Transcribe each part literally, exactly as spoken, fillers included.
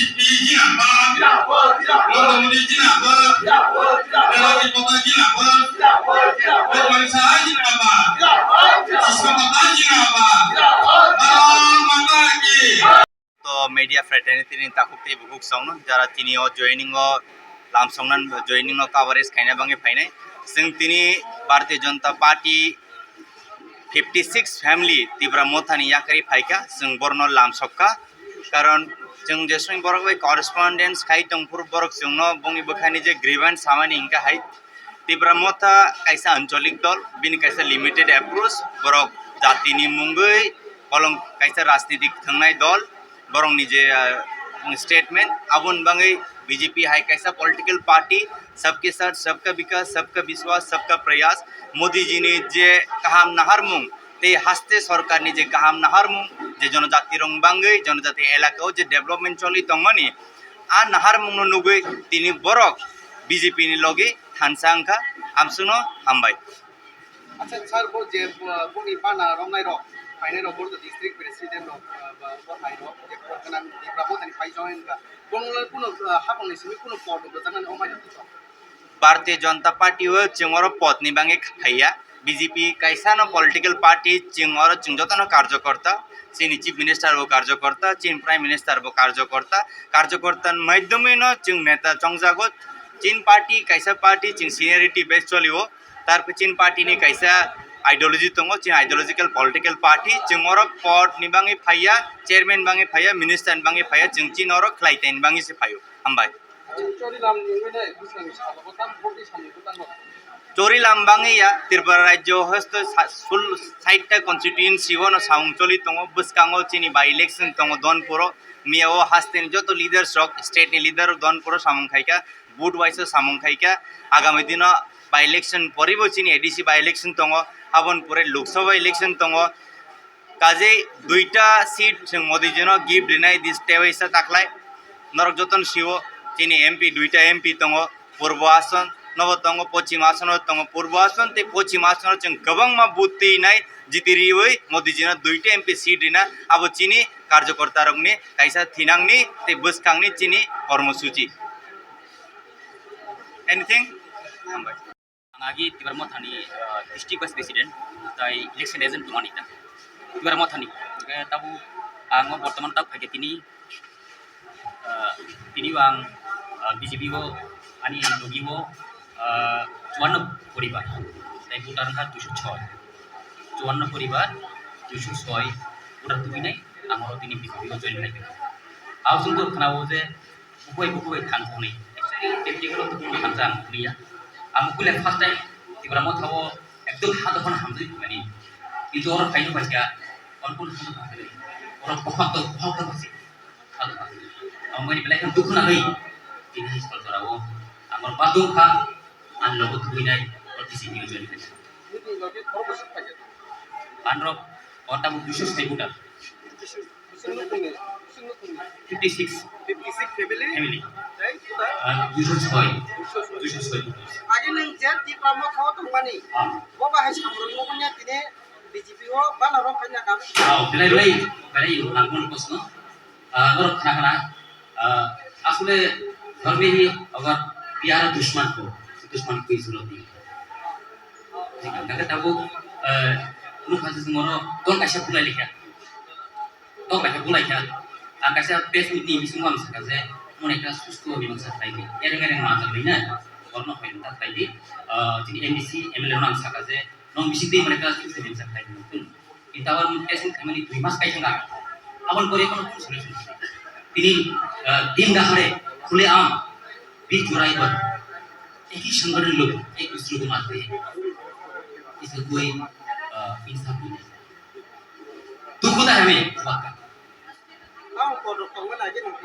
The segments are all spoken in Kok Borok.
Zindabad! Narasimha Zindabad! Rajwangsa Zindabad! Siswa Bata Zindabad! Bharat Mata Ki! To media fraternity ni takhuk tei bukhuk songno jara tini o joining o lamsongna joining no coverage khaina bagwi phainai. Chwng tini Bharatiya Janata Party fifty six family Tipra Mothani yakarwi phaikha, chwng borno lamsokha. Karon chwng jeswng borok bai correspondence khai tongphuru borok chwngno bongni bwkhani je grievance samani hingkha hai Tipra Motha kaisa ancholik dol, bini kaisa limited approach, borok jatini mungwi kolong kaisa rajnitik thwngnai dol, borokni je, ah, statement, aboni bagwi B J P hai kaisa political party, sabke sath sabka vikas, sabka vishwas, sabka prayas, Modi jini je kaham naharmung tei haste sorkarni je kaham naharmung, je jonojati rok bagwi, jonojati elaka o je development choli tongmani, a naharmungno nugwi tini borok B J P ni logi thansa wngkha, amsukno hambai. Acha, sir, bo je, bo, boni bana romnai rok, phainai rok, bo district president rok, ah, ba, bo hai rok, je bo gwnang Tipra Mothani phai join wngkha. Bongno kuno, ah, hapangni simi kuno pod rok rwjaknani o mai rok. Bharatiya Janata Party o chwng oro pod ni bagwi phaiya. B J P kaisa no political party, chwng oro chwng joto no karjokorta, chini Chief Minister bo karjokorta, chini Prime Minister bo karjokorta, karjokorta ni maidhyamwi no chwng neta chongjago. Chini party kaisa party, chwng seniority base cholio. Tarpor chini party ni kaisa ideology tongo, chini ideological political party, chwng oro pod ni bagwi phaiya, chairman bagwi phaiya, minister ni bagwi phaiya, chwng chini oro khlai tei ni bagwi se phaio. Hambai. Chorilam ni wngwi nai bwskango salo bo tamo bokni samung bwtang no. Chorilam bagwi ya, Tripura rajyo hosto sa-, sul-, sait ta constituency o no samung choli tongo, bwskango chini by election tongo Donpuro, miya o haste ni joto leaders rok, state ni leader rok Donpuro samung khaikha, vote wise o samung khaikha, agami dino by election poribo chini A D C by election tongo, aboni pore Lok Sabha election tongo, Kajei duita seat chwng Modi jino gift rinai dis tewaisa taklai. Norok jotono sio chini M P duita M P tongo, Purbo Ason nobo tongo, Pochim Ason o tongo. Purbo Ason tei Pochim Ason o chwng kwbangma vote twi nai jiti riwi Modi jino duita M P seat rina abo chini karjokorta rokni kaisa thinangni tei bwskangni chini kormosuchi. Anything? Hambai. Ang agi Tipra Mothani, ah, district vice president, tai election agent tongmani ta. Tipra Mothani, eh, tabu ang o bortoman tak phaikhe tini, ah, tini ang, ah, B J P o ani logi o, ah, chuanno poribar, tai voter wngkha duiso choi. Chuanno poribar, duiso choi voter tubinai, ang oro tini B J P o join khaikha. Abo chwng to khwnao je, Bukhuk bai, bukhuk bai thansa hwnwi. Actually, technical o bukhuk bai thansa ang hwnwi ya. Ang bukhuk le first time Tipra Motha o ekdom ha dophano hamjagwi phaimani. Kintu oro phaino paikha, kono kono ha dophano hamjagwi. Oro bohok to, bohok to basi. Ha dophano. Ang bini belai khe dukhu nangwi. Tini high school jora o. Ang oro badung kha, ang logo thubui nai, oro T C P o join khaikha. Anrok, o tabuk duiso sai buta. Fifty six. Fifty six family? Family. Tei, ah, duiso soi. Duiso soi. Duiso soi. Age nwng je Tipra Motha o tongmani. Ah. Bo bahai samung noknya tini B J P o bana rok khaina kami. Ah, belai, belai, belai, nangmani kosno. Ah, norok khna khna. Ah, asole dhorme hi agar pyara dushman ko, dushman ko hi surat nahi. Thik ase, tabuk, ah, nuk hasi sumoro, don kaisa bulai likha. Tok bai khe bulai kha. Ang kaisa press meet ni bisingo ang sakha je, mone ekta susto mimangsa khlai di. Ereng ereng manjak bai na, borno hoi ta khlai di. Ah, chini M D C, M L A no ang sakha je, nong bising twi mone ekta susto mimangsa khlai di. Kintu abo press meet khaimani dui mas kai thangkha. Aboni pore kono solution. Tini, ah, din dahare, khule aam, bir churai par, ek hi sangathon log, ek dusre ko marte hain. Iska koi, ah, insaf nahi hai. Dukhu ta hame, paka. Ang kotor tongmani age nang.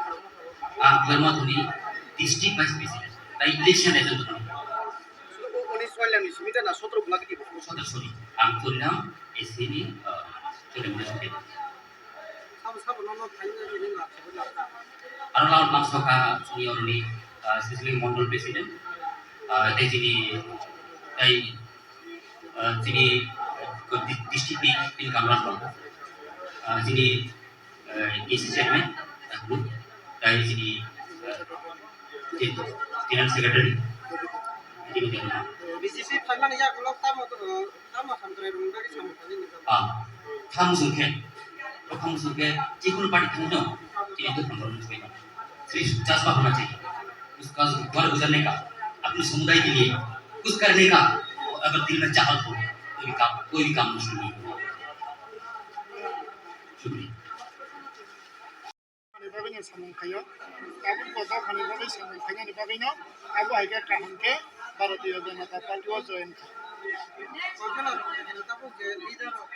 Ang Dharma Dhoni, district vice president. Tai election agent tong. Unis wala ni simi ta na sotro bula ki. Sotro, sorry. Ang Chorilam A C ni, uh, Chorilam district. Sabo, sabo, no, no, thaini, thaini, na, sabo, na. Aro lawan bangso ka senior ni, uh, Sisili Mondol president. Uh, tei chini, tai, uh, chini, uh, di-, district ni, chini Kamrang, uh, chini, uh, A C chairman, uh, Tei chini, eh, General Secretary, chini General. B J P phaimani yagulo tamo, tamo hamkrai rwngwi bagwi samung tangwi nukjago. Ah, kham sungkhe, kham sungkhe, chikunu party thangno, chini to hamkrai rwngwi bagwi. Sirf jazba hona chahiye. Uska ghar guzarne ka, apne samudai ke liye kuch karne ka, agar dil mein chahat ho, koi bhi kaam, koi bhi kaam mushkil nahi. Shukriya. Ani bagwi no samung khaio. Tabuk bo dophani bagwi samung khainani bagwi no abo hai khe kaham khe Bharatiya Janata Party o join kha. Koiphano rwngya hino tabuk je leader rok,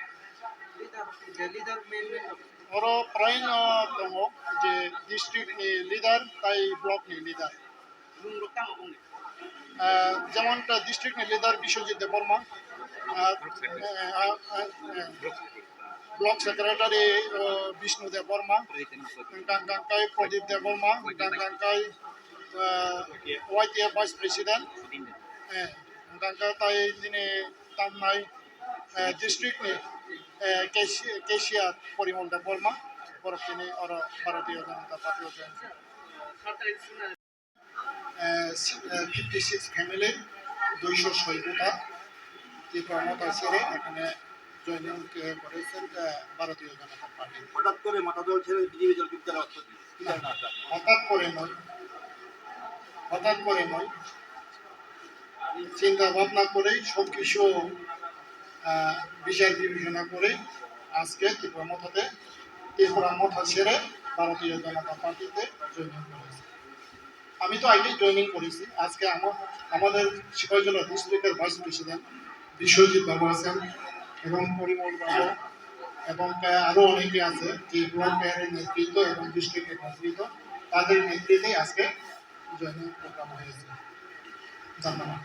leader, je leader main main rok. Oro prai no tongo je district ni leader tai block ni leader. Bumung rok tamo bumung? Ah, jemon ta district ni leader Biswajit Debbarma, ah, eh, ah, ah, eh, block secretary, ah, Bishnu Debbarma, hingkang kang kai Pradip Debbarma, hingkang kang kai, ah, Y T F vice president, eh, hingkang kang tai nini tamnai, eh, district ni, eh, cashier, cashier Porimol Debbarma, borok tini oro Bharatiya Janata Party o join. Eh, si-, eh, fifty six family, দুইশো ছয় ভোটার, ত্রিপুরা মথা ছেড়ে এখানে জয়েনিং, এ, করেছেন, এ, ভারতীয় জনতা পার্টি। হঠাৎ করে মথা দল ছেড়ে বিজেপি দল ঢুকতে রাখতে কি কারণে আপনার? হঠাৎ করে নয়, হঠাৎ করে নয়, চিন্তা ভাবনা করেই সব কিছু, আহ, বিচার বিবেচনা করেই আজকে ত্রিপুরা মথাতে, ত্রিপুরা মথা ছেড়ে ভারতীয় জনতা পার্টিতে জয়েনিং করেছি। আমি তো আগেই জয়েনিং করেছি। আজকে আমা-, আমাদের সিপাহীজলা ডিস্ট্রিক্টের ভাইস প্রেসিডেন্ট বিশ্বজিৎ বাবু আছেন এবং পরিমল বাবু এবং, আহ, আরো অনেকে আছে যে ব্লক মেয়রের নেতৃত্ব এবং ডিস্ট্রিক্টের নেতৃত্ব, তাদের নেতৃত্বেই আজকে জয়েনিং প্রোগ্রাম হয়েছে। ধন্যবাদ।